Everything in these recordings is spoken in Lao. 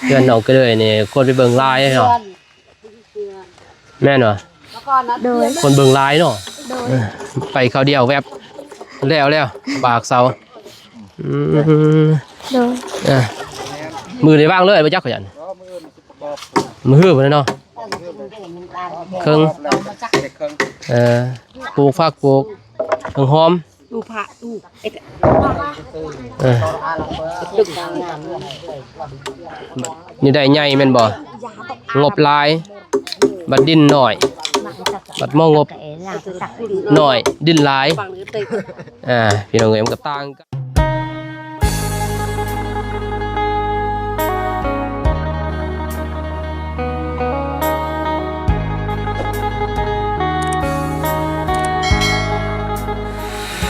ເຮືອນນ້ອງກະເດີຍນີ້ ຄົນໄປເບິ່ງຫຼາຍເນາະ. ແມ່ນບໍ່? ໂດຍ. ຄົນເບິ່ງຫຼາຍເນາະ. ໂດຍ. ເອີ ໄປຄາວດຽວແວັບ ແລ້ວແລ້ວ ບາກເສົາ. ອືມ ໂດຍ. ເອີ ມື້ນີ້ວາງເລີຍບໍ່ຈັກຂະຫຍັນ ມື້ຮືພຸ້ນເນາະ. ເຄິ່ງ ເອີ ປູກຜັກ ປູກເຖິງຫອມ ຕູ້ພະຕູ້ ເອີ ນີ້ໄດ້ໃຫຍ່ແມ່ນບໍ່? ງົບຫຼາຍ ບັດດິນໜ້ອຍ ບັດໝໍງົບໜ້ອຍ ດິນຫຼາຍ. ອ່າ ພີ່ນ້ອງເອີຍ ມັນກໍຕ່າງກັນ.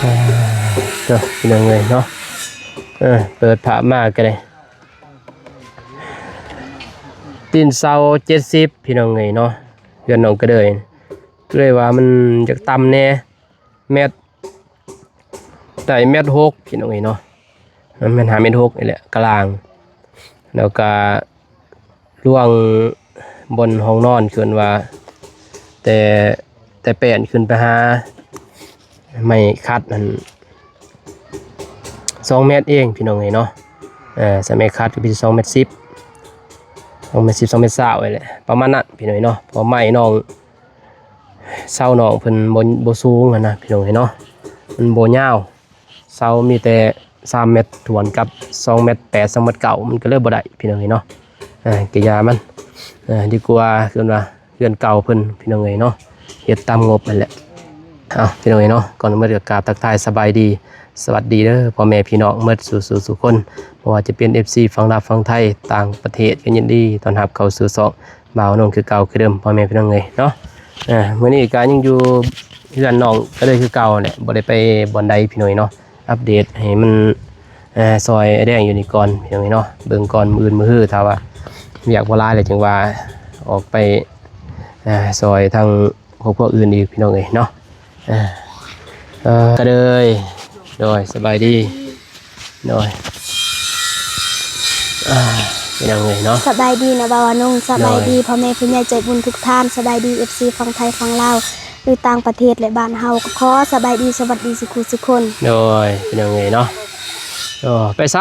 ເອີ ເນາະ ພີ່ນ້ອງເອີຍເນາະ. ເອີ ເປີດພາບມາກໍໄດ້ ຕີນເສົາເຈັດສິບ ພີ່ນ້ອງເອີຍເນາະ. ເຮືອນນ້ອງກະເດີຍ ເລີຍວ່າມັນຢາກຕ່ຳແດ່ ແມັດ ໄດ້ແມັດຫົກ ພີ່ນ້ອງເອີຍເນາະ. ມັນແມ່ນຫ້າແມັດຫົກນີ້ແຫຼະກະລາງ. ແລ້ວກະລວງບ່ອນຫ້ອງນອນ ຄືວ່າແຕ່ ແຕ່ແປ້ນຂຶ້ນໄປຫາໄມ້ຂັດຫັ້ນ ສອງແມັດເອງ ພີ່ນ້ອງເອີຍເນາະ. ເອີ ໃສ່ໄມ້ຂັດກໍເປັນສອງແມັດສິບ ສອງແມັດສິບ ສອງແມັດຊາວນີ້ແຫຼະ ປະມານນັ້ນ ພີ່ນ້ອງເອີຍເນາະ. ເພາະໄມ້ນ້ອງ ເສົານ້ອງເພິ່ນບໍ່ ບໍ່ສູງຫັ້ນນະ ພີ່ນ້ອງເອີຍເນາະ. ມັນບໍ່ຍາວ ເສົາມີແຕ່ສາມແມັດຖ້ວນກັບສອງແມັດແປດ ສອງແມັດເກົ້າ ມັນກໍເລີຍບໍ່ໄດ້ ພີ່ນ້ອງເອີຍເນາະ. ເອີ ກະຢ່າມັນ ເອີ ດີກວ່າ ຄືວ່າເຮືອນເກົ່າເພິ່ນ ພີ່ນ້ອງເອີຍເນາະ ເຮັດຕາມງົບຫັ້ນແຫຼະ. ເອົາ ພີ່ນ້ອງເອີຍເນາະ ກ່ອນອື່ນໝົດກໍກາບທັກທາຍສະບາຍດີ ສະຫວັດດີເດີ ພໍ່ແມ່ພີ່ນ້ອງໝົດສູ່ໆ ສູ່ຄົນ ບໍ່ວ່າຈະເປັນເອັຟຊີຝັ່ງລາວ ຝັ່ງໄທ ຕ່າງປະເທດ ກໍຍິນດີຕ້ອນຮັບເຂົ້າສູ່ຊ່ອງບ່າວນົງຄືເກົ່າຄືເດີມ ພໍ່ແມ່ພີ່ນ້ອງເອີຍເນາະ. ເອີ ມື້ນີ້ກໍຍັງຢູ່ເຮືອນນ້ອງກະເດີຍຄືເກົ່າແຫຼະ ບໍ່ໄດ້ໄປບ່ອນໃດ ພີ່ນ້ອງເອີຍເນາະ. ອັບເດດໃຫ້ມັນ ເອີ ຊ່ອຍອ້າຍແດງຢູ່ນີ້ກ່ອນ ພີ່ນ້ອງເອີຍເນາະ. ເບິ່ງກ່ອນ ມື້ອື່ນມື້ຮື ຖ້າວ່າວຽກບໍ່ຫຼາຍແລ້ວ ຈຶ່ງວ່າອອກໄປ ເອີ ຊ່ອຍທາງ ຄອບຄົວອື່ນອີກ ພີ່ນ້ອງເອີຍເນາະ. ເອີ ເອີ ກະເດີຍ ໂດຍ ສະບາຍດີ ໂດຍ ເອີ ພີ່ນ້ອງເອີຍເນາະ ສະບາຍດີນະບ່າວນົງ ສະບາຍດີ ໂດຍ ພໍ່ແມ່ຜູ້ໃຫຍ່ໃຈບຸນທຸກທ່ານ ສະບາຍດີ ເອັຟຊີ ຝັ່ງໄທ ຝັ່ງລາວ ຫຼືຕ່າງປະເທດ ແລະ ບ້ານເຮົາ ກໍຂໍສະບາຍດີ ສະຫວັດດີ ສຸຂູສຸຄົນ ໂດຍ ພີ່ນ້ອງເອີຍເນາະ. ໂອ້ ໄປໃສ?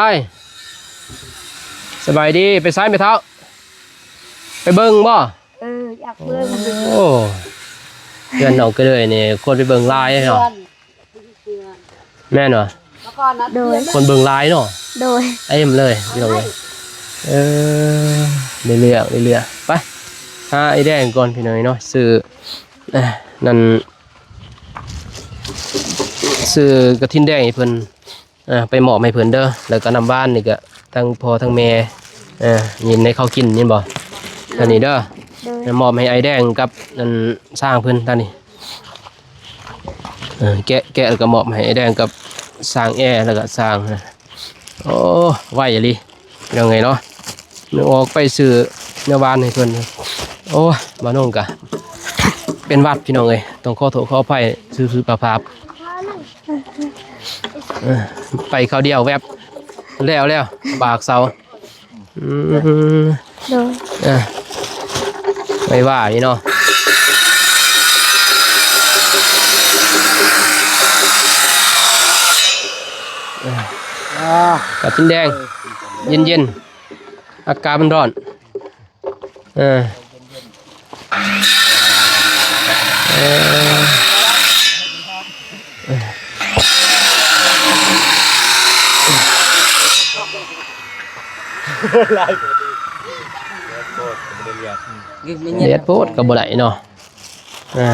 ສະບາຍດີ ໄປໃສແມ່ເຖົ້າ? ໄປເບິ່ງບໍ່? ເອີ ຢາກເບິ່ງ ໂອ້ ເຮືອນນ້ອງກະເດີຍນີ້ ຄົນໄປເບິ່ງຫຼາຍເນາະ ແມ່ນບໍ່? ໂດຍ ຄົນເບິ່ງຫຼາຍເນາະ ໂດຍ ເຕັມເລີຍ ພີ່ນ້ອງເອີຍ ເອີ ໄດ້ເລື່ອງ ໄດ້ເລື່ອງ ໄປຫາອ້າຍແດງກ່ອນ ພີ່ນ້ອງເອີຍເນາະ ຊື້ ເອີ ນັ້ນ ຊື້ກະຖິນແດງໃຫ້ເພິ່ນ ອ່າ ໄປມອບໃຫ້ເພິ່ນເດີ ແລ້ວກໍນ້ຳຫວານນີ້ກໍທັງພໍ່ທັງແມ່ ເອີ ຍິນໃຫ້ເຂົາກິນ ຍິນບໍ່? ໂດຍ ອັນນີ້ເດີ ໂດຍ ມອບໃຫ້ອ້າຍແດງກັບອັນຊ່າງເພິ່ນທາງນີ້ ເອີ ແກະ ແກະແລ້ວກໍມອບໃຫ້ອ້າຍແດງກັບຊ່າງແອ ແລ້ວກໍຊ່າງ ໂອ້ ໄວອີ່ຫຼີ ພີ່ນ້ອງເອີຍເນາະ. ອອກໄປຊື້ແນວຫວານໃຫ້ເພິ່ນ ໂອ້ຍ ບ່າວນົງກະເປັນຫວັດ ພີ່ນ້ອງເອີຍ ຕ້ອງຂໍໂທດຂໍອະໄພ ສຸຂະພາບ ເອີ ໄປຄາວດຽວແວັບ ແລ້ວແລ້ວ ບາກເສົາ ອືມ ໂດຍ ເອີ ໄປວ່ານີ້ເນາະ ເອີ ອ່າ ກະຈິນແດງ ເຢັນໆ ອາກາດມັນຮ້ອນ ເອີ ເອີ ຫຼາຍ ແດດໂພດກໍບໍ່ໄດ້ເນາະ ເອີ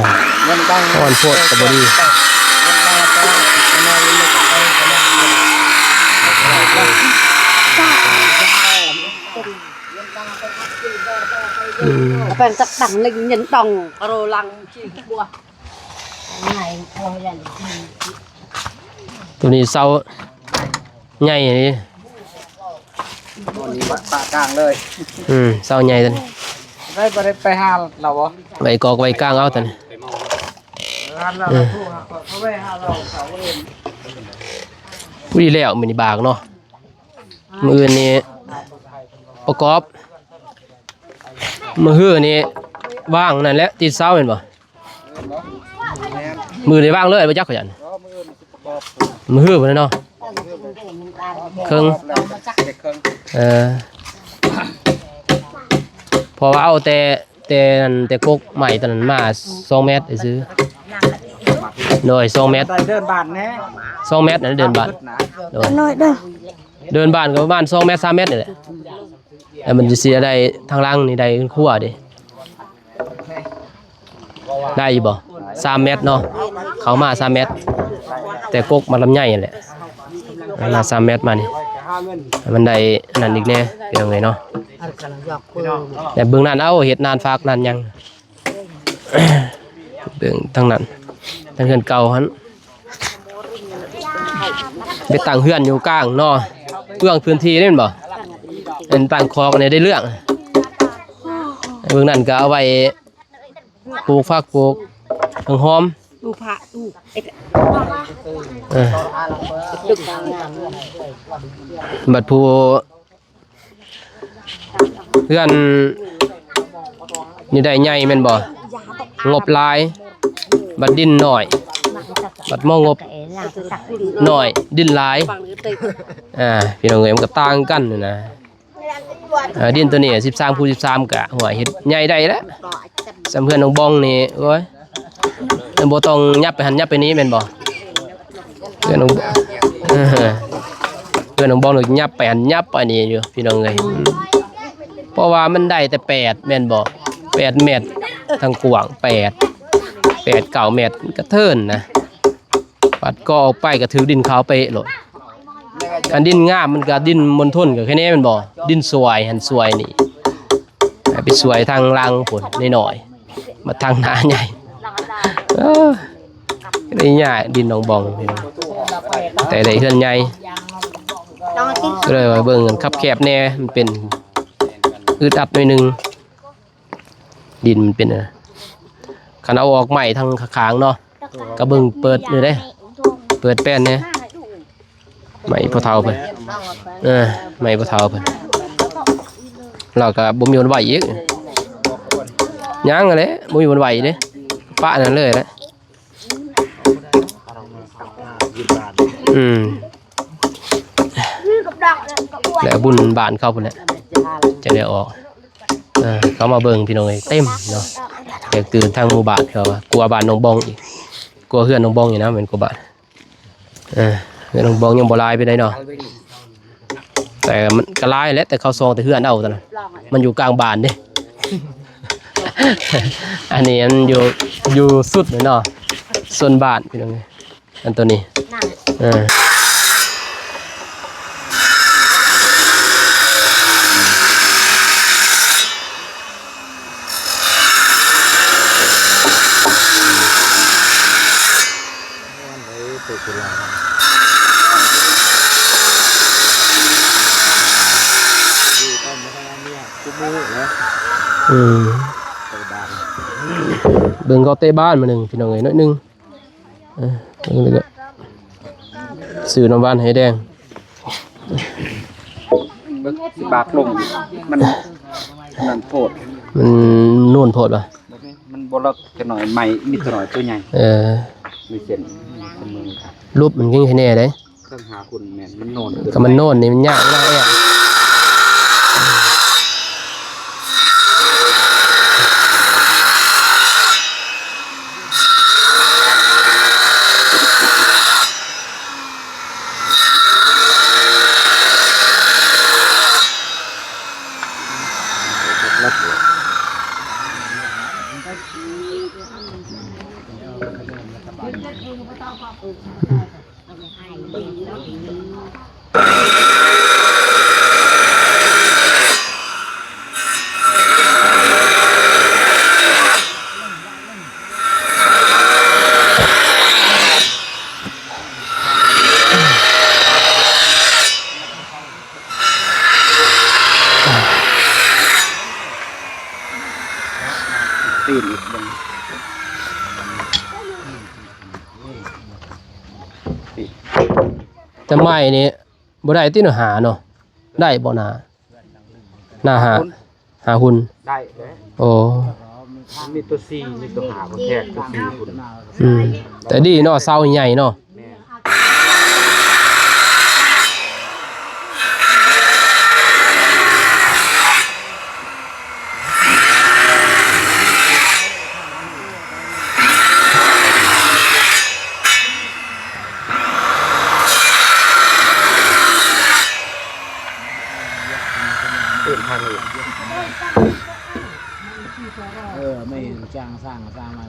ຮ້ອນໂພດກໍບໍ່ດີ. ອືມ ແປງຕັກຕັງເລັງເຢັນຕອງ ກະໂຣລັງ ຂີ້ບົວ ໂຕນີ້ເສົາໃຫຍ່ນີ້ ໂຕນີ້ປະກາງເລີຍ ອືມ ເສົາໃຫຍ່ໂຕນີ້ ໄດ້ບໍ່ໄດ້ໄປຫາລາວບໍ່? ໄວ້ກອກໄວ້ກາງເອົາໂຕນີ້ ເອີ ຜູ້ດີແລ້ວ ມື້ນີ້ບາກເນາະ. ມື້ອື່ນນີ້ປະກອບ ມື້ຮືນີ້ວາງນັ້ນແຫຼະ ຕິດເສົາແມ່ນບໍ່? ມື້ນີ້ວາງເລີຍບໍ່ຈັກ ຂ້ອຍຢ້ານ. ມື້ຮືພຸ້ນແຫຼະເນາະ ເຄິ່ງ ເອີ ເພາະວ່າເອົາແຕ່ ແຕ່ນັ້ນ ແຕ່ກົກໄມ້ຕອນນັ້ນມາສອງແມັດຊື່ໆ ໂດຍ ສອງແມັດ ໄດ້ເດີ່ນບ້ານແດ່ ສອງແມັດນັ້ນເດີ່ນບ້ານ ໂດຍ ນ້ອຍເດີ່ ເດີ່ນບ້ານກໍປະມານສອງແມັດ ສາມແມັດນີ້ແຫຼະ ແລ້ວມັນຊິໄດ້ທາງຫຼັງນີ້ ໄດ້ເຮືອນຄົວເດ້ ໄດ້ຢູ່ບໍ່? ສາມແມັດເນາະ ເຂົ້າມາສາມແມັດ ແຕ່ກົກມັນລຳໃຫຍ່ຫັ້ນແຫຼະ ມາສາມແມັດມານີ້ ມັນໄດ້ອັນນັ້ນອີກແດ່ ພີ່ນ້ອງເອີຍເນາະ ແຕ່ເບິ່ງນັ້ນ ເອົາ ເຮັດນານຟາກນານຫຍັງ ເບິ່ງທາງນັ້ນ ທາງເຮືອນເກົ່າຫັ້ນ ໄປຕັ້ງເຮືອນຢູ່ກາງເນາະ ເປືອງພື້ນທີ່ເດ້ແມ່ນບໍ່? ອັນຕັ້ງຄອກນີ້ໄດ້ເລື່ອງ ເບື້ອງນັ້ນກໍເອົາໄວ້ປູກຜັກປູກຫອມ ປູກຜັກປູກ ເອີ ບັດຜູ້ ເຮືອນນີ້ໄດ້ໃຫຍ່ແມ່ນບໍ່? ງົບຫຼາຍ ບັດດິນໜ້ອຍ ບັດໝໍງົບໜ້ອຍ ດິນຫຼາຍ ອ່າ ພີ່ນ້ອງເອີຍ ມັນກໍຕ່າງກັນຫັ້ນນະ ເອີ ດິນໂຕນີ້ສິບສາມຄູນສິບສາມ ກະ ໂອ້ຍ ເຮັດໃຫຍ່ໄດ້ແລ້ວ ສ່ຳເຮືອນນ້ອງບອງນີ້ ໂອ້ຍ ບໍ່ຕ້ອງຫຍັບໄປຫັ້ນຫຍັບໄປນີ້ແມ່ນບໍ່? ເຮືອນຂອງ ເຮືອນຂອງບອງນີ້ຫຍັບໄປຫັ້ນຫຍັບໄປນີ້ຢູ່ ພີ່ນ້ອງເອີຍ ເພາະວ່າມັນໄດ້ແຕ່ແປດແມ່ນບໍ່? ແປດແມັດ ທາງກວ້າງແປດ ແປດເກົ້າແມັດ ມັນກະເທີນນະ ບາດກໍອອກໄປກໍຖືກດິນຂາວເປະໂລດ ຄັນດິນງາມມັນກໍດິນມົນທົນກໍແຄ່ນີ້ແມ່ນບໍ່? ດິນສວຍຫັ້ນສວຍນີ້ ໄປສວຍທາງຫຼັງພຸ້ນໜ້ອຍໆ ມາທາງໜ້າໃຫຍ່ ເອີ ໄດ້ຍາກດິນໜອງບອງ ແຕ່ໄດ້ເຮືອນໃຫຍ່ ກໍເລີຍວ່າເບິ່ງຄັບແຄບແດ່ ມັນເປັນອຶດອັດໜ້ອຍໜຶ່ງ ດິນມັນເປັນ ຄັນເອົາອອກໄມ້ທາງຂ້າງເນາະ ກໍເບິ່ງເປີດນີ້ເດ້ ເປີດແປ້ນແດ່ ໄມ້ພໍ່ເຖົ້າເພິ່ນ ເອີ ໄມ້ພໍ່ເຖົ້າເພິ່ນ ລາວກໍບໍ່ມີບ່ອນໄວ້ອີກ ຍັງຫັ້ນແຫຼະ ບໍ່ມີບ່ອນໄວ້ເດ້ ປະນັ້ນເລີຍແຫຼະ ອືມ ແລ້ວບຸນບ້ານເຂົາພຸ້ນແຫຼະ ຈະໄດ້ອອກ ເອີ ເຂົາມາເບິ່ງ ພີ່ນ້ອງເອີຍ ເຕັມເນາະ ແຕກຕື່ນທັງໝູ່ບ້ານ ເຂົາວ່າ ກວ່າບ້ານໜອງບອງອີກ ກວ່າເຮືອນໜອງບອງອີກນະ ແມ່ນກວ່າບ້ານ ເອີ ເຮືອນໜອງບອງຍັງບໍ່ຫຼາຍປານໃດເນາະ ແຕ່ມັນກໍຫຼາຍແຫຼະ ແຕ່ເຂົາຊອງແຕ່ເຮືອນເອົາຕອນນັ້ນ ມັນຢູ່ກາງບ້ານເດ້ ອັນນີ້ມັນຢູ່ ຢູ່ສຸດເລີຍເນາະ ສ່ວນບ້ານ ພີ່ນ້ອງເອີຍ ອັນໂຕນີ້ ເອີ ອືມ ເບິ່ງເຂົາເຕະບານມື້ໜຶ່ງ ພີ່ນ້ອງເອີຍ ໜ້ອຍໜຶ່ງ ເອີ ເບິ່ງເລີຍ ຊື້ນ້ຳຫວານໃຫ້ແດງ ບາກລົງ ມັນນັ້ນໂພດ ມັນນູນໂພດບໍ່? ມັນບໍ່ເລິກ ແຕ່ໜ້ອຍ ໄມ້ມີແຕ່ໜ້ອຍ ໂຕໃຫຍ່ ເອີ ມີເສັ້ນ ລຸບມັນກິນໃຫ້ແດ່ເດ້ ເຄິ່ງຫາຄຸນແມ່ນ ມັນໂນນ ກໍມັນໂນນນີ້ມັນຍາກເວລາແອບ ແຕ່ໄມ້ນີ້ບໍ່ໄດ້ຕິ ໜ້າຫາເນາະ ໄດ້ບໍ່ໜ້າ ໜ້າຫາ ຫາຫຸ່ນ ໄດ້ເດ້. ໂອ້ ມັນມີຕົວສີ່ ມີຕົວຫ້າ ບໍ່ແທກ ຕົວສີ່ຫຸ່ນ. ອືມ ແຕ່ດີເນາະ ເສົາໃຫຍ່ເນາະ. ແມ່ນ. ເປັນທາງເລີຍ. ເອີ ແມ່ນ ຈ້າງສ້າງ ສ້າງມາ.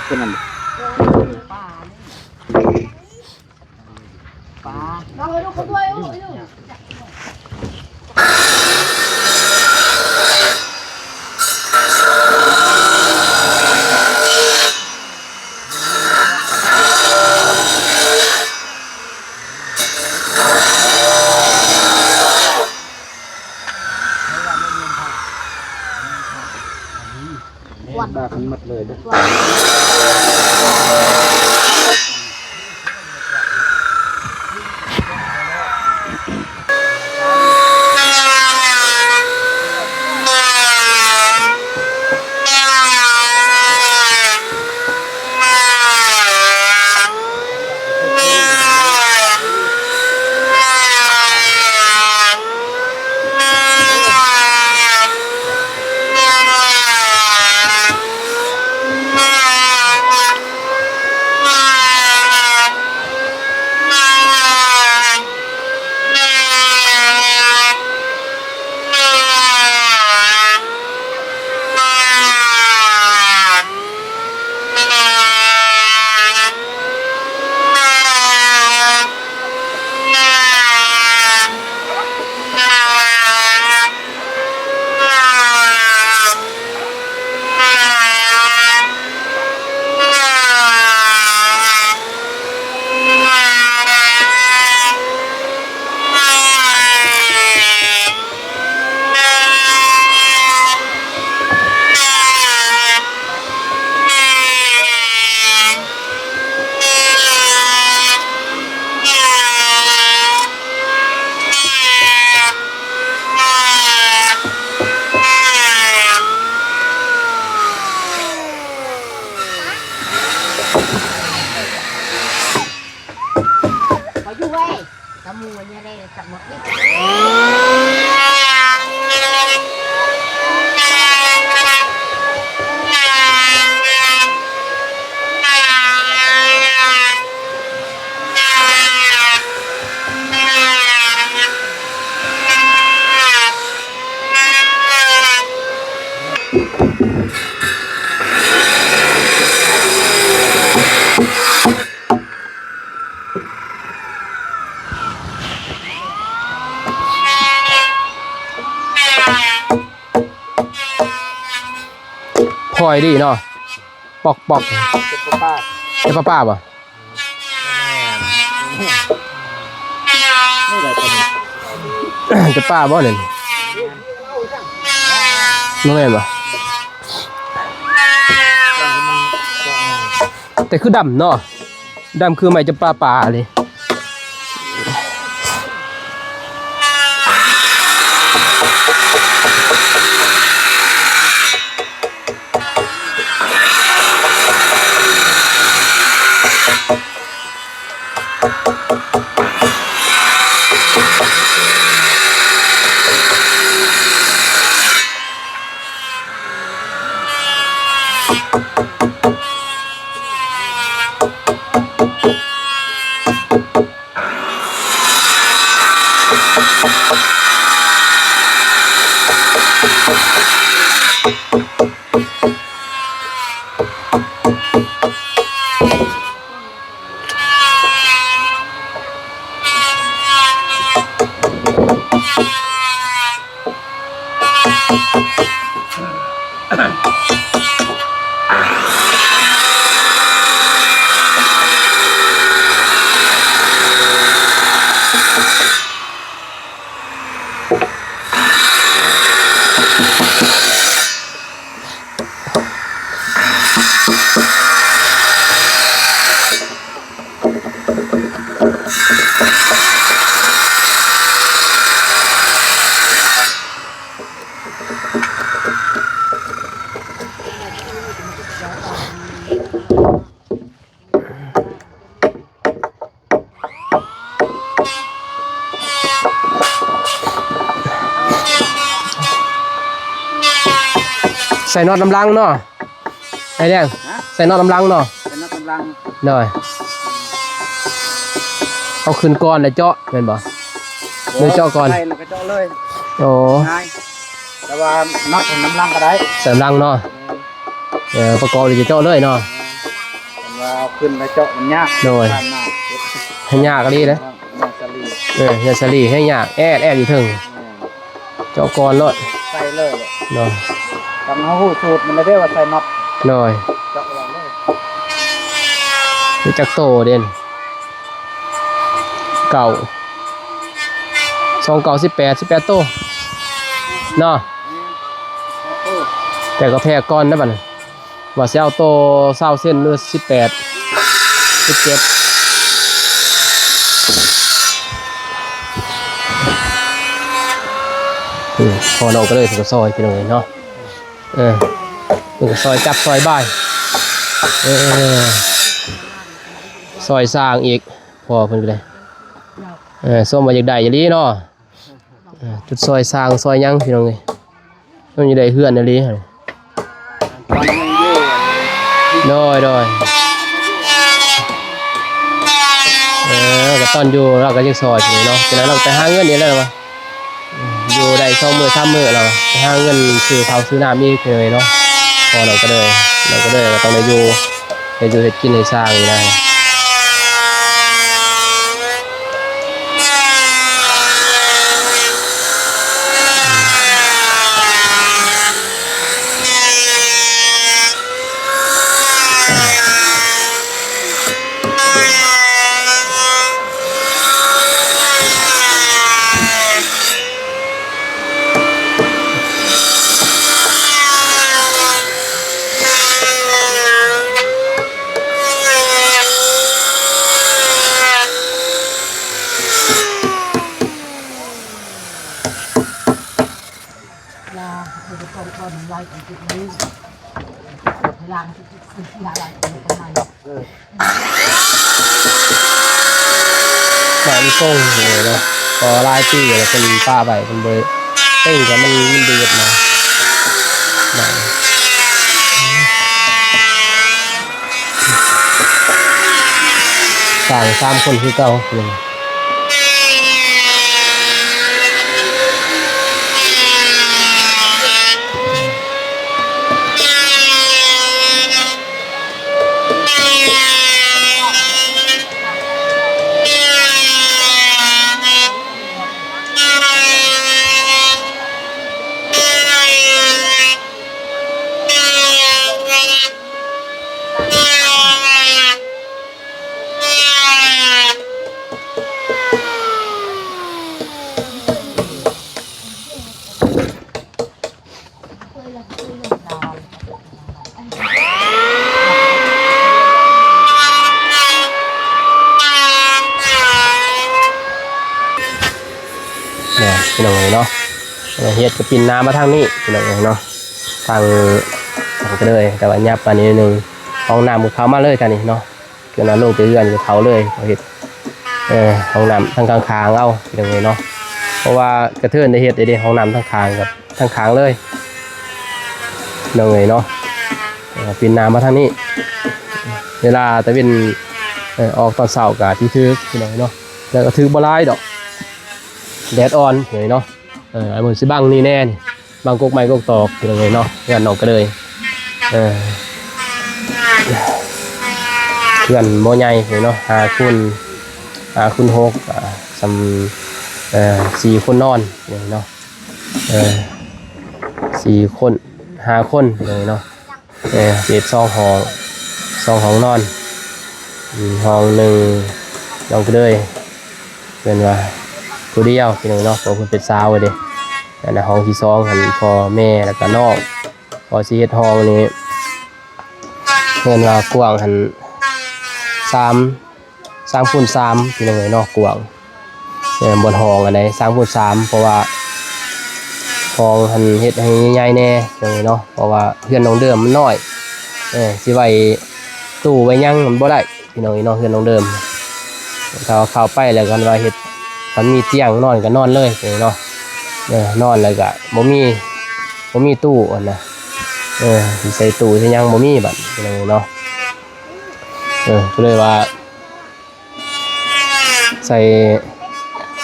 ເປັນຫຍັງ? ປາ ປາ ເອົາໃຫ້ລູກເຂົາດ້ວຍ ລູກ ລູກ. ຄວັນ ບາກມັນໝົດເລີຍເດີ້. ເຂົາຢູ່ເວີຍ ຕະໝູ່ນີ້ໄດ້ສະໝົດນີ້. ພອຍດີເນາະ ປອກໆ. ເຈັບປະປາ ເຈັບປະປາບໍ່? ແມ່ນ ຈັບປາບໍ່ນີ້? ບໍ່ແມ່ນບໍ່? ແຕ່ຄືດຳເນາະ. ດຳຄືໄມ້ຈຳປາປ່າເລີຍ. ໂ ໃສ່ນັອດນຳຫຼັງເນາະ ໄອ້ແດງ. ຮະ? ໃສ່ນັອດນຳຫຼັງເນາະ. ໃສ່ນັອດນຳຫຼັງ. ໂດຍ. ເອົາຂຶ້ນກ່ອນແລ້ວເຈາະແມ່ນບໍ່? ໂອ້ ຫຼືເຈາະກ່ອນ? ໃສ່ແລ້ວກໍເຈາະເລີຍ. ໂອ້ ງ່າຍ. ແຕ່ວ່ານັອດໃສ່ນຳຫຼັງກໍໄດ້. ໃສ່ນຳຫຼັງເນາະ. ແມ່ນ. ເອີ ປະກອບແລ້ວຈະເຈາະເລີຍເນາະ. ແມ່ນ. ຄັນວ່າເອົາຂຶ້ນແລ້ວເຈາະມັນຍາກ. ໂດຍ. ຜ່ານມາ ໃຫ້ຍາກອີ່ຫຼີເດ້. ຍາດສາລີ. ເອີ ຍາດສາລີແຮງຍາກ ແອດໆຢູ່ເທິງ. ແມ່ນ. ເຈາະກ່ອນໂລດ ໃສ່ເລີຍເນາະ. ຕ້ອງເຮົາຮູ້ສູດມັນແລ້ວເດ້ວ່າໃສ່ນັອດ. ໂດຍ. ເຈາະກ່ອນເລີຍ. ມີຈັກໂຕເດ? ເກົ້າ ສອງ ເກົ້າ ສິບແປດ ສິບແປດໂຕເນາະ. ແມ່ນ. ແຕ່ກໍແທກກ່ອນນະບັດນີ້. ວ່າຊິເອົາໂຕຊາວເຊັນ ຫຼື ສິບແປດ ສິບເຈັດ. ອືມ ພໍ່ນ້ອງກໍເລີຍ ເພິ່ນກໍຊອຍ ພີ່ນ້ອງເອີຍເນາະ. ເອີ ເພິ່ນກໍຊອຍຈັບຊອຍບາຍ ເອີ ຊອຍສ້າງອີກ ພໍ່ເພິ່ນກໍໄດ້ ເອີ ສົມວ່າຢາກໄດ້ອີ່ຫຼີເນາະ. ເອີ ຈຸດຊອຍສ້າງຊອຍຫຍັງ ພີ່ນ້ອງເອີຍ ມັນຈະໄດ້ເຮືອນອີ່ຫຼີ. ໂດຍ ໂດຍ. ເອີ ກໍຕອນຢູ່ລາວກໍຍັງຊອຍຢູ່ເນາະ ຈັ່ງນັ້ນລາວກໍໄປຫາເງິນອີກແລ້ວວ່າ ຢູ່ໄດ້ສອງມື້ສາມມື້ແລ້ວ ໄປຫາເງິນຊື້ເຂົ້າຊື້ນ້ຳອີກເລີຍເນາະ. ພໍນ້ອງກໍເລີຍ ນ້ອງກໍເລີຍກໍຕ້ອງໄດ້ຢູ່ ເຮັດຢູ່ເຮັດກິນໃຫ້ຊ່າງນີ້ນະ. ບ້ານຊົງເນາະ ກໍຫຼາຍປີແລ້ວ ເພິ່ນປະໄວ້ ເພິ່ນບໍ່ໄດ້ເຕັງ ແຕ່ມັນ ມັນເດືອດນະ ສ້າງສາມຄົນຄືເກົ່າ. ເນາະ ພີ່ນ້ອງເອີຍເນາະ ເຮັດກະປິ່ນນ້ຳມາທາງນີ້ ພີ່ນ້ອງເອີຍເນາະ ທາງ ທາງກະເລີຍ ແຕ່ວ່າຫຍັບມານິດໜຶ່ງ ຫ້ອງນ້ຳກໍເຂົ້າມາເລີຍທາງນີ້ເນາະ. ຄືວ່າລົງໄປເຮືອນກໍເຂົ້າເລີຍ ເຂົາເຮັດ ເອີ ຫ້ອງນ້ຳທາງຂ້າງໆເອົາ ພີ່ນ້ອງເອີຍເນາະ ເພາະວ່າກະເທີນໄດ້ເຮັດເດ້ ຫ້ອງນ້ຳທາງຂ້າງກັບທາງຂ້າງເລີຍ ພີ່ນ້ອງເອີຍເນາະ. ເອີ ປິ່ນໜ້າມາທາງນີ້ ເວລາຕາເວັນ ເອີ ອອກຕອນເຊົ້າກໍຊິຖືກ ພີ່ນ້ອງເອີຍເນາະ ແຕ່ກໍຖືກບໍ່ຫຼາຍດອກ ແດດອ່ອນ ພີ່ນ້ອງເອີຍເນາະ. ເອີ ອັນນີ້ຊິບັງນີ້ແດ່ນີ້ ບັງກົກໄມ້ກົກຕອກ ພີ່ນ້ອງເອີຍເນາະ ເຮືອນນ້ອງກະເລີຍ ເອີ ເຮືອນບໍ່ໃຫຍ່ເນາະ ຫ້າຄູນ ຫ້າຄູນຫົກ ອ່າ ສ່ຳ ເອີ ສີ່ຄົນນອນເນາະ ເອີ ສີ່ຄົນ ຫ້າຄົນເນາະ. ເອີ ເຮັດສອງຫ້ອງ ສອງຫ້ອງນອນ ອືມ ຫ້ອງໜຶ່ງນ້ອງກະເລີຍ ເພິ່ນວ່າຜູ້ດຽວ ພີ່ນ້ອງເນາະ ເພາະເພິ່ນເປັນສາວເດ້. ອັນນັ້ນຫ້ອງທີສອງຫັ້ນ ພໍ່ແມ່ ແລ້ວກະນ້ອງ ພໍຊິເຮັດຫ້ອງນີ້ ເພິ່ນວ່າກວ້າງຫັ້ນ ສາມ ສາມຄູນສາມ ພີ່ນ້ອງເອີຍເນາະ ກວ້າງ ເອີ ບ່ອນຫ້ອງອັນໃດ ສາມຄູນສາມ ເພາະວ່າຫ້ອງຫັ້ນເຮັດໃຫ້ໃຫຍ່ແດ່ ພີ່ນ້ອງເອີຍເນາະ ເພາະວ່າເຮືອນນ້ອງເດີມມັນນ້ອຍ ເອີ ຊິໄວ້ຕູ້ໄວ້ຫຍັງມັນບໍ່ໄດ້ ພີ່ນ້ອງເອີຍເນາະ ເຮືອນນ້ອງເດີມ. ຖ້າວ່າເຂົ້າໄປແລ້ວ ຄັນວ່າເຮັດ ຄັນມີຕຽງນອນກໍນອນເລີຍ ພີ່ນ້ອງເນາະ ເອີ ນອນແລ້ວກໍບໍ່ມີ ບໍ່ມີຕູ້ຫັ້ນນະ ເອີ ຊິໃສ່ຕູ້ໃສ່ຫຍັງບໍ່ມີບັດນີ້ເນາະ. ເອີ ກໍເລີຍວ່າ ໃສ່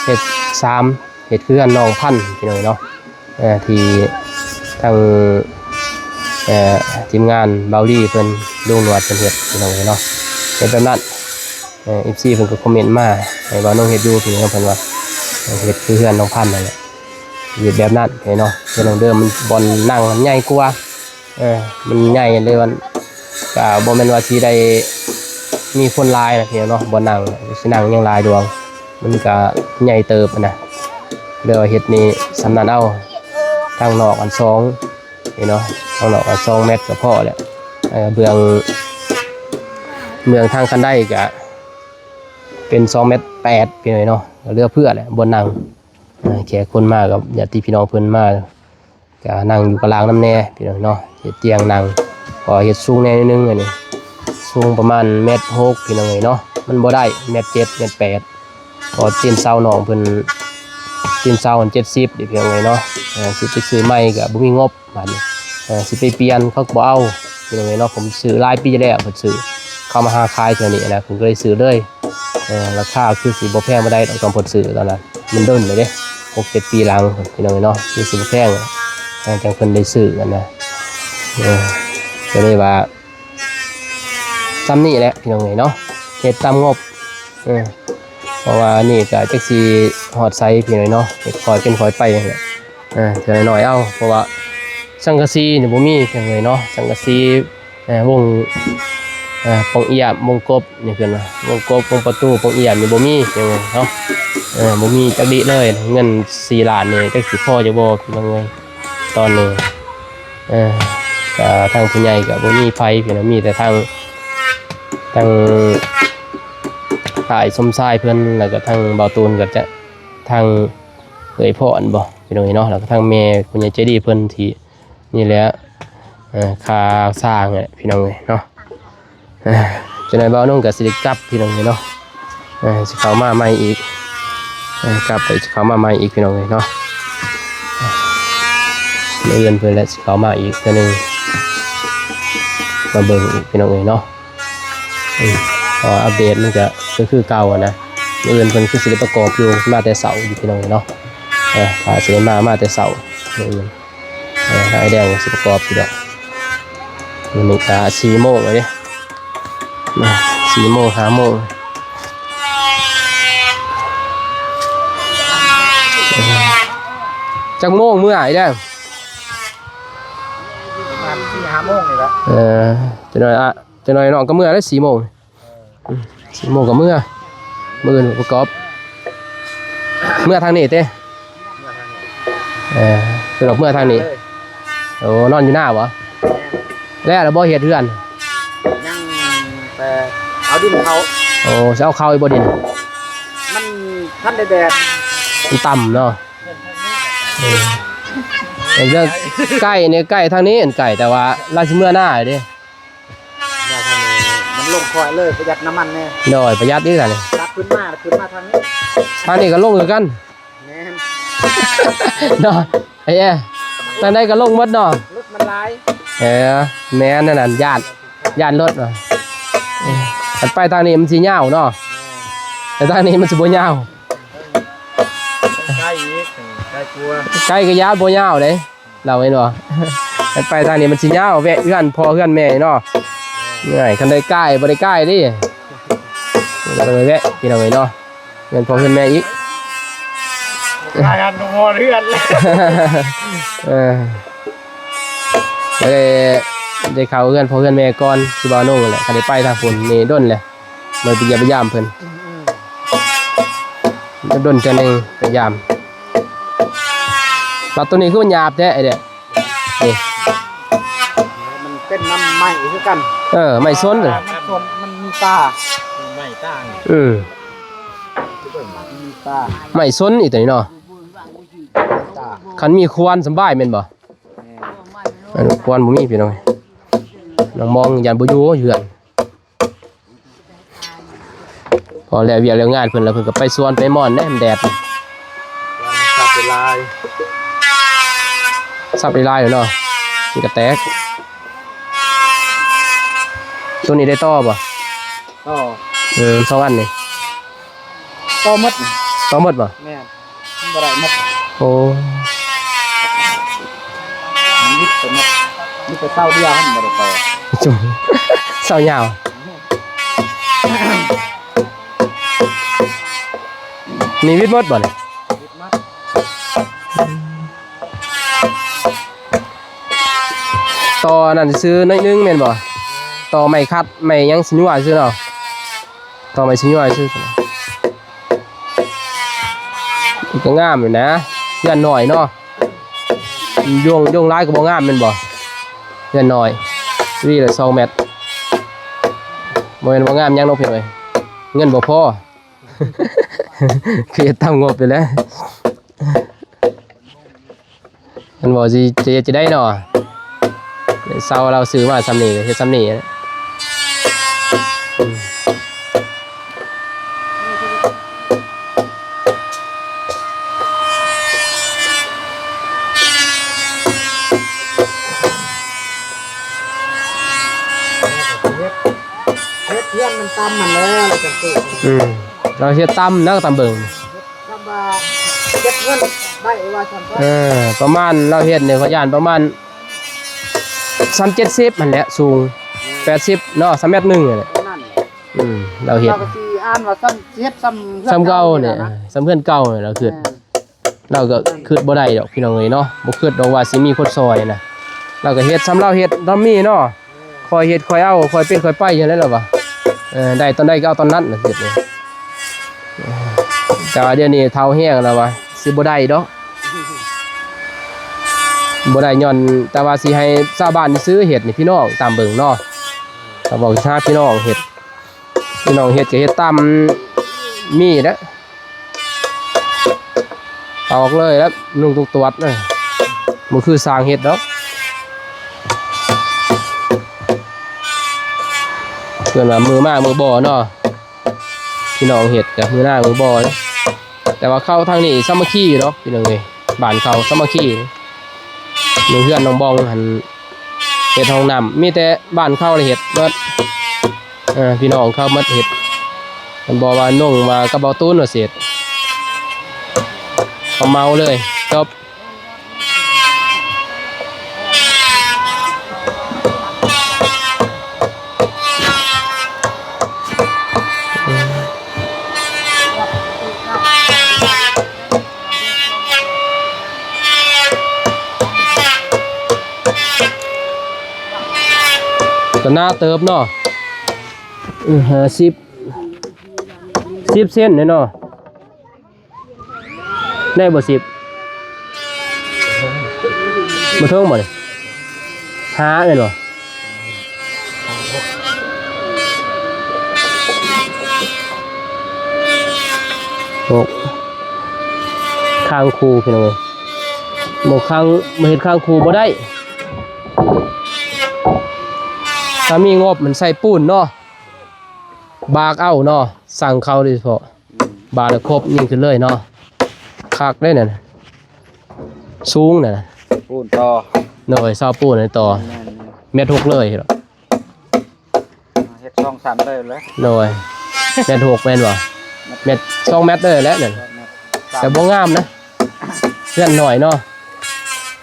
ເຮັດຊາມ ເຮັດເຮືອນນ້ອງພັນພີ່ນ້ອງເນາະ. ເອີ ທີ່ທາງ ເອີ ທີມງານເບົາລີເພິ່ນ ລຸງໜວດເພິ່ນເຮັດພີ່ນ້ອງເນາະ ເຮັດແບບນັ້ນ. ເອີ ເອັຟຊີເພິ່ນກໍຄອມເມັນມາໃຫ້ບ່າວນົງເຮັດຢູ່ພີ່ນ້ອງ ເພິ່ນວ່າເຮັດຄືເຮືອນນ້ອງພັນນັ້ນແຫຼະ ເຮັດແບບນັ້ນເນາະ. ເຮືອນນ້ອງເດີມມັນ ບ່ອນນັ່ງມັນໃຫຍ່ກວ່າ ເອີ ມັນໃຫຍ່ເລີຍ ມັນກະບໍ່ແມ່ນວ່າຊິໄດ້ມີຄົນຫຼາຍນະພີ່ນ້ອງເນາະ ບ່ອນນັ່ງຊິນັ່ງຫຍັງຫຼາຍດວງ ມັນກະໃຫຍ່ເຕີບຫັ້ນນະ. ເລີຍວ່າເຮັດນີ້ສ່ຳນັ້ນເອົາ ທາງນອກອັນສອງ ນີ້ເນາະ ທາງນອກກໍສອງແມັດກໍພໍແລ້ວ. ເອີ ເບື້ອງ ເບື້ອງທາງຄັນໄດກໍເປັນສອງແມັດແປດພີ່ນ້ອງເນາະ ກໍເຫຼືອເຟືອແຫຼະບ່ອນນັ່ງ. ເອີ ແຂກຄົນມາກັບຍາດຕິພີ່ນ້ອງເພິ່ນມາ ກໍນັ່ງຢູ່ກະລາງນຳແດ່ພີ່ນ້ອງເນາະ ເຮັດຕຽງນັ່ງ ກໍເຮັດສູງແດ່ໜ້ອຍໜຶ່ງ. ອັນນີ້ສູງປະມານແມັດຫົກພີ່ນ້ອງເອີຍເນາະ ມັນບໍ່ໄດ້ແມັດເຈັດແມັດແປດ ເພາະຕີນເສົານ້ອງເພິ່ນ ຕີນເສົາຫັ້ນເຈັດສິບເດ້ພີ່ນ້ອງເອີຍເນາະ. ເອີ ຊິໄປຊື້ໃໝ່ກໍບໍ່ມີງົບບາດນີ້ ເອີ ຊິໄປປ່ຽນເຂົາກໍບໍ່ເອົາພີ່ນ້ອງເອີຍເນາະ. ເພິ່ນຊື້ຫຼາຍປີແລ້ວ ເພິ່ນຊື້ ເຂົາມາຫາຂາຍແຖວນີ້ນະ ເພິ່ນກໍເລີຍຊື້ເລີຍ. ເອີ ລາຄາຄືຊິບໍ່ແພງປານໃດດອກ ຕອນເພິ່ນຊື້ຕອນນັ້ນ ມັນດົນແລ້ວເດ້ ຫົກເຈັດປີຫຼັງພຸ້ນພີ່ນ້ອງເອີຍເນາະ ຄືຊິບໍ່ແພງ ຫຼັງຈາກເພິ່ນໄດ້ຊື້ຫັ້ນນະ. ເອີ ກໍເລີຍວ່າ ສ່ຳນີ້ແຫຼະພີ່ນ້ອງເອີຍເນາະ ເຮັດຕາມງົບ. ເອີ ເພາະວ່ານີ້ກໍຈັກຊິຮອດໃສພີ່ນ້ອງເນາະ ເຮັດຄ່ອຍເປັນຄ່ອຍໄປຫັ້ນແຫຼະ. ເອີ ເທື່ອໜ້ອຍໆເອົາ ເພາະວ່າສັງກະສີນີ້ບໍ່ມີພີ່ນ້ອງເອີຍເນາະ ສັງກະສີ ເອີ ວົງ ເອີ ປ່ອງອຽບວົງກົບນີ້ເພິ່ນວ່າ ວົງກົບ ວົງປະຕູ ປ່ອງອຽບນີ້ບໍ່ມີພີ່ນ້ອງເອີຍເນາະ. ເອີ ບໍ່ມີຈັກດິເລີຍ ເງິນສີ່ລ້ານນີ້ຈັກຊິພໍຢູ່ບໍ່ພີ່ນ້ອງເອີຍ. ຕອນນີ້ ເອີ ກະທາງຜູ້ໃຫຍ່ກະບໍ່ມີໃຜພີ່ນ້ອງ ມີແຕ່ທາງ ທາງອ້າຍສົມຊາຍເພິ່ນ ແລ້ວກະທາງບ່າວຕູນ ກະຈະ ທາງເອື້ອຍພອນບໍພີ່ນ້ອງເອີຍເນາະ ແລ້ວກະທາງແມ່ຜູ້ໃຫຍ່ໃຈດີເພິ່ນທີ່ນີ້ແຫຼະ ເອີ ຄ່າສ້າງແຫຼະພີ່ນ້ອງເອີຍເນາະ. ເອີ ຈັກໜ້ອຍບ່າວນົງກໍຊິໄດ້ກັບພີ່ນ້ອງເອີຍເນາະ ເອີ ຊິເຂົ້າມາໃໝ່ອີກ ເອີ ກັບໄປຊິເຂົ້າມາໃໝ່ອີກພີ່ນ້ອງເອີຍເນາະ. ມື້ອື່ນເພິ່ນແຫຼະຊິເຂົ້າມາອີກເທື່ອໜຶ່ງ ມາເບິ່ງອີກພີ່ນ້ອງເອີຍເນາະ. ເອີ ເພາະວ່າອັບເດດມັນກະ ກະຄືເກົ່າຫັ້ນນະ ມື້ອື່ນເພິ່ນຄືຊິໄດ້ປະກອບຢູ່ ມາແຕ່ເຊົ້າຢູ່ພີ່ນ້ອງເອີຍເນາະ ເອີ ພາຊິໄດ້ມາ ມາແຕ່ເຊົ້າມື້ອື່ນ. ເອີ ອ້າຍແດງກໍຊິປະກອບຢູ່ດອກ ມື້ນີ້ກະສີ່ໂມງແລ້ວເດ້ ສີ່ໂມງ ຫ້າໂມງ. ເອີ ຈັກໂມງເມື່ອອ້າຍແດງ? ປະມານສີ່ຫ້າໂມງນີ້ແຫຼະ. ເອີ ຈັກໜ້ອຍ ອະ ຈັກໜ້ອຍນ້ອງກໍເມື່ອແລ້ວ ສີ່ໂມງ. ເອີ ອືມ ສີ່ໂມງກໍເມືອ ມື້ອື່ນປະກອບ ເມືອທາງນີ້ຕິ ເມືອທາງນີ້ ເອີ ຄືດອກເມືອທາງນີ້ ເອີ ໂອ້ ນອນຢູ່ນາບໍ? ແມ່ນ ແລ້ວລະບໍ່ເຮັດເຮືອນ? ຍັງ ແຕ່ເອົາດິນເຂົ້າ ໂອ້ ຊິເອົາເຂົ້າອີກບໍ່ດິນ? ມັນທັນໄດ້ແດດ ມັນຕ່ຳເນາະ ເອີ ເລື່ອງໃກ້ນີ້ ໃກ້ທາງນີ້ ອັນໃກ້ ແຕ່ວ່າລາວຊິເມືອນາເດ້. ມາທາງນີ້ມັນລົງຄ່ອຍເລີຍ ປະຢັດນ້ຳມັນແດ່. ໂດຍ ປະຢັດອີກຫັ້ນ ຕັດຂຶ້ນມາ ຂຶ້ນມາທາງນີ້ ທາງນີ້ກໍລົງຄືກັນ. ແມ່ນ ເນາະ ເອີ ທາງໃດກໍລົງໝົດເນາະ ລົດມັນຫຼາຍ. ເອີ ແມ່ນນັ້ນ ຢ້ານ ຢ້ານລົດວ່າ ເອີ ຄັນໄປທາງນີ້ມັນຊິຍາວເນາະ ແມ່ນ ແຕ່ທາງນີ້ມັນຊິບໍ່ຍາວ. ໃກ້ອີກ ໃກ້ກວ່າ ໃກ້ກໍຢ້ານບໍ່ຍາວເດ້. ລາວເຫັນບໍ່ ໄປທາງນີ້ມັນຊິຍາວ ແວະເຮືອນພໍ່ເຮືອນແມ່ເນາະ. ເມື່ອຍ ຄັນໄດ້ກ້າຍ ບໍ່ໄດ້ກ້າຍເດ້ ຕ້ອງໄປແວະ ພີ່ນ້ອງເອີຍເນາະ ເຮືອນພໍ່ເຮືອນແມ່ອີກ ກາຍອັນຮອດເຮືອນ. ເອີ ໄດ້ ໄດ້ເຂົ້າເຮືອນພໍ່ເຮືອນແມ່ກ່ອນ ຄືບ່າວໂໜ່ງແຫຼະ ຄັນໄດ້ໄປທາງພຸ້ນນີ້ດົນແຫຼະ ບໍ່ໄດ້ໄປຢ້ຽມໄປຢາມເພິ່ນ. ອືມໆ ດົນເທື່ອໜຶ່ງໄປຢາມ. ບັດໂຕນີ້ຄືມັນຫຍາບແທ້ໄອ້ແດະ ນີ້ ມັນເປັນນ້ຳໄມ້ຄືກັນ. ເອີ ໄມ້ສົນ ມັນສົນ ມັນມີຕາ ໄມ້ຕາ. ອືມ ມີຕາ ໄມ້ສົນອີກໂຕນີ້ເນາະ ຕາ. ຄັນມີຄວານສຳບາຍແມ່ນບໍ່? ແມ່ນ ອັນຄວານບໍ່ມີ ພີ່ນ້ອງ ນ້ອງມອງຢ້ານບໍ່ຢູ່ເຮືອນ. ພໍແລ້ວວຽກແລ້ວງານເພິ່ນແລ້ວ ເພິ່ນກໍໄປສວນໄປມ່ອນແດ່ ມັນແດດ ສັບຫຼາຍ ສັບຫຼາຍເນາະ ມັນກໍແຕກ. ໂຕນີ້ໄດ້ຕໍ່ບໍ່? ຕໍ່ ເອີ ສອງອັນນີ້ ຕໍ່ໝົດ ຕໍ່ໝົດບໍ່? ແມ່ນ ມັນບໍ່ໄດ້ໝົດ ໂອ້ ມັນຢຸດໄປໝົດ ມີແຕ່ເສົາດຽວຫັ້ນບໍ່ໄດ້ຕໍ່ ເສົາຍາວ ນີ້ວິດໝົດບໍ່ນີ້? ວິດໝົດ ຕໍ່ອັນນັ້ນຊື່ໜ້ອຍໜຶ່ງແມ່ນບໍ່? ຕໍ່ໄມ້ຂັດໄມ້ຫຍັງຊິຍົວຊື່ເນາະ ຕໍ່ໄມ້ຊິຍົວຊື່ ກໍງາມຢູ່ນະ ເຮືອນນ້ອຍເນາະ ໂຍງ ໂຍງຫຼາຍກໍບໍ່ງາມແມ່ນບໍ່? ເຮືອນນ້ອຍ ວີລະສອງແມັດ ບໍ່ແມ່ນບໍ່ງາມຫຍັງດອກພີ່ນ້ອງເອີຍ ເງິນບໍ່ພໍ ຄືເຮັດຕາມງົບຢູ່ແລ້ວ ມັນບໍ່ຊິ ຈະເຮັດຈັ່ງໃດເນາະ ເສົາລາວຊື້ມາສ່ຳນີ້ ເຮັດສ່ຳນີ້ແຫຼະ ອືມ ເຮັດ ເຮັດເຮືອນມັນຕ່ຳຫັ້ນແຫຼະ ລາວຈັ່ງຊື້ ອືມ ລາວເຮັດຕ່ຳນະ ຕ່ຳເບິ່ງ ສຳວ່າເກັບເງິນໄດ້ວ່າຊັ້ນ ເອີ ປະມານລາວເຮັດນີ້ ຂ້ອຍຢ້ານປະມານຊາວເຈັດສິບຫັ້ນແຫຼະ ສູງແປດສິບເນາະ ຊາວແມັດໜຶ່ງຫັ້ນແຫຼະ ປະມານນັ້ນແຫຼະ ອືມ ລາວເຮັດ ລາວກໍຊິອ່ານວ່າຊາວເຈັດ ຊາວເຮືອນ ຊາວເກົ່ານີ້ແຫຼະ ຊາວເຮືອນເກົ່ານີ້ລາວຄິດ ແມ່ນ ລາວກໍຄິດບໍ່ໄດ້ດອກພີ່ນ້ອງເອີຍເນາະ ບໍ່ຄິດດອກວ່າຊິມີຄົນຊ່ອຍນະ ລາວກໍເຮັດສ່ຳລາວເຮັດ ສ່ຳມີເນາະ ຄ່ອຍເຮັດຄ່ອຍເອົາ ຄ່ອຍເປັນຄ່ອຍໄປຈັ່ງໃດລະວ່າ ເອີ ໄດ້ຕອນໃດກໍເອົາຕອນນັ້ນນະ ເຮັດນີ້ ແຕ່ວ່າດຽວນີ້ເຖົ້າແຮງແລ້ວວ່າ ຊິບໍ່ໄດ້ດອກ ບໍ່ໄດ້ຍ້ອນ ແຕ່ວ່າຊິໃຫ້ຊາວບ້ານຊື່ເຮັດນີ້ ພີ່ນ້ອງຕາມເບິ່ງເນາະ ກໍບອກຫາພີ່ນ້ອງເຮັດ ພີ່ນ້ອງເຮັດກໍເຮັດຕາມມີແຫຼະ ອອກເລີຍແລ້ວ ນຸ່ງຕຸກຕວດນະ ບໍ່ຄືຊ່າງເຮັດດອກ ເອີ້ນວ່າມືມາມືບໍ່ເນາະ ພີ່ນ້ອງເຮັດກໍມືນາມືບໍ່ເນາະ ແຕ່ວ່າເຂົ້າທາງນີ້ສາມັກຄີດອກ ພີ່ນ້ອງເອີຍ ບ້ານເຂົາສາມັກຄີ ຢູ່ເຮືອນນ້ອງບອງຫັ້ນ ເຮັດຫ້ອງນ້ຳ ມີແຕ່ບ້ານເຂົາລະເຮັດເບິດ ເອີ ພີ່ນ້ອງເຂົາໝົດເຮັດ ມັນບໍ່ວ່ານົ່ງວ່າກັບເບົາຕູນວ່າເສດ ເຂົາເໝົາເລີຍ ຈົບ. ກໍໜາເຕີບເນາະ ເອີ ຫ້າສິບ ສິບເຊັນເນາະ. ໄດ້ບໍ່ສິບ? ບໍ່ເຖິງບໍ່ນີ້? ຫ້າແມ່ນບໍ່? ຫົກ ຄ້າງຄູພີ່ນ້ອງເອີຍ ບໍ່ຄ້າງ ບໍ່ເຮັດຄ້າງຄູບໍ່ໄດ້ ຖ້າມີງົບມັນໃສ່ປູນເນາະ ບາກເອົາເນາະ ສັ່ງເຂົາໂດຍສະເພາະ. ບາດແລ້ວຄົບຍິງຂຶ້ນເລີຍເນາະ ຄັກເດ້ນັ້ນ ສູງນັ້ນນະ ປູນຕໍ່ ໂດຍ ເສົາປູນໃຫ້ຕໍ່ ແມ່ນໆ ແມັດຫົກເລີຍ ເຮັດສອງສາມເລີຍແຫຼະ ໂດຍ ແມັດຫົກແມ່ນບໍ່? ແມັດ ສອງແມັດເລີຍແຫຼະນັ້ນ ສອງແມັດ ແຕ່ບໍ່ງາມນະ ເຮືອນໜ້ອຍເນາະ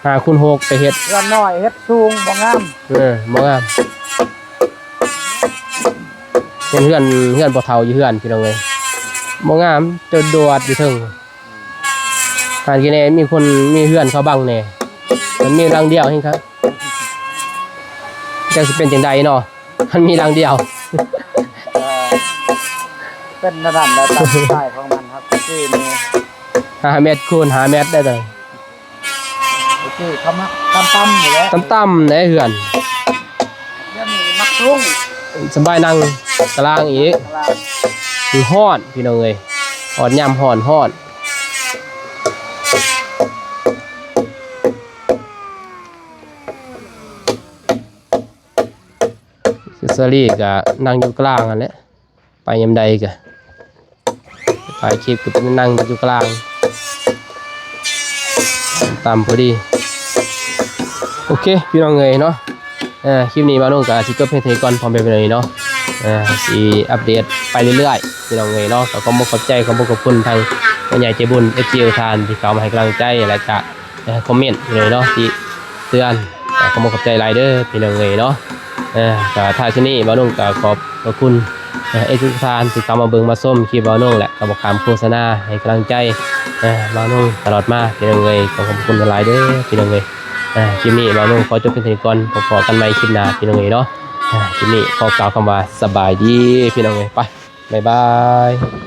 ຫ້າຄູນຫົກໄປເຮັດ ເຮືອນໜ້ອຍເຮັດສູງບໍ່ງາມ ເອີ ບໍ່ງາມ ເປັນເຮືອນ ເຮືອນພໍ່ເຖົ້າຢູ່ເຮືອນພີ່ນ້ອງເອີຍ ບໍ່ງາມ ໂດດໆຢູ່ເທິງ ຫາກິນແດ່ ມີຄົນ ມີເຮືອນເຂົາບັງແດ່ ມັນມີຫຼັງດຽວເຫັນຄັກ ຈັກຊິເປັນຈັ່ງໃດເນາະ ມັນມີຫຼັງດຽວ ເອີ ເປັນແນວນັ້ນແຫຼະ ຕາມສະໄຕຂອງມັນຄັບ ຄືນີ້ ຫ້າແມັດຄູນຫ້າແມັດໄດ້ເດີ ຄືເຂົາມັກຕ່ຳໆນີ້ແຫຼະ ຕ່ຳໆໃດເຮືອນ ດຽວນີ້ມັກສູງ ສະບາຍນັ່ງກະລາງອີກ ກະລາງ ມັນຮ້ອນພີ່ນ້ອງເອີຍ ຮອດຍາມຮ້ອນ ຮ້ອນ ສາລີກະນັ່ງຢູ່ກະລາງຫັ້ນແຫຼະ ໄປຍາມໃດກະ ຖ່າຍຄລິບກະໄປນັ່ງຢູ່ກະລາງ ຕຳພໍດີ ໂອເຄພີ່ນ້ອງເອີຍເນາະ ເອີ ຄລິບນີ້ບ່າວນົງກໍຊິຈົບພຽງເທົ່ານີ້ກ່ອນ ພໍ່ແມ່ພີ່ນ້ອງເນາະ. ເອີ ຊິອັບເດດໄປເລື້ອຍໆ ພີ່ນ້ອງເອີຍເນາະ. ກໍຂໍຂອບໃຈ ຂອບຄຸນທາງຜູ້ໃຫຍ່ໃຈບຸນ ເອັຟຊີ ທຸກທ່ານທີ່ເຂົ້າມາໃຫ້ກຳລັງໃຈ ແລະກະ ເອີ ຄອມເມັນ ພີ່ນ້ອງເນາະ ທີ່ເຕືອນ. ກໍຂໍຂອບໃຈຫຼາຍເດີ ພີ່ນ້ອງເອີຍເນາະ. ເອີ ກໍທ້າຍສຸດນີ້ບ່າວນົງກໍຂອບພະຄຸນ ເອີ ເອັຟຊີ ທຸກທ່ານທີ່ເຂົ້າມາເບິ່ງມາຊົມຄລິບບ່າວນົງ ແລະກໍບໍ່ຂ້າມໂຄສະນາໃຫ້ກຳລັງໃຈ ເອີ ບ່າວນົງຕະຫຼອດມາ ພີ່ນ້ອງເອີຍ. ຂໍຂອບພະຄຸນຫຼາຍເດີ ພີ່ນ້ອງເອີຍ. ອ່າ ຄລິບນີ້ບ່າວນົງຂໍຈົບພຽງເທົ່ານີ້ກ່ອນ. ພໍ້ກັນໃໝ່ຄລິບໜ້າ ພີ່ນ້ອງເອີຍເນາະ. ອ່າ ຄລິບນີ້ຂໍກ່າວຄຳວ່າສະບາຍດີ ພີ່ນ້ອງເອີຍ. ໄປ ບາຍບາຍ.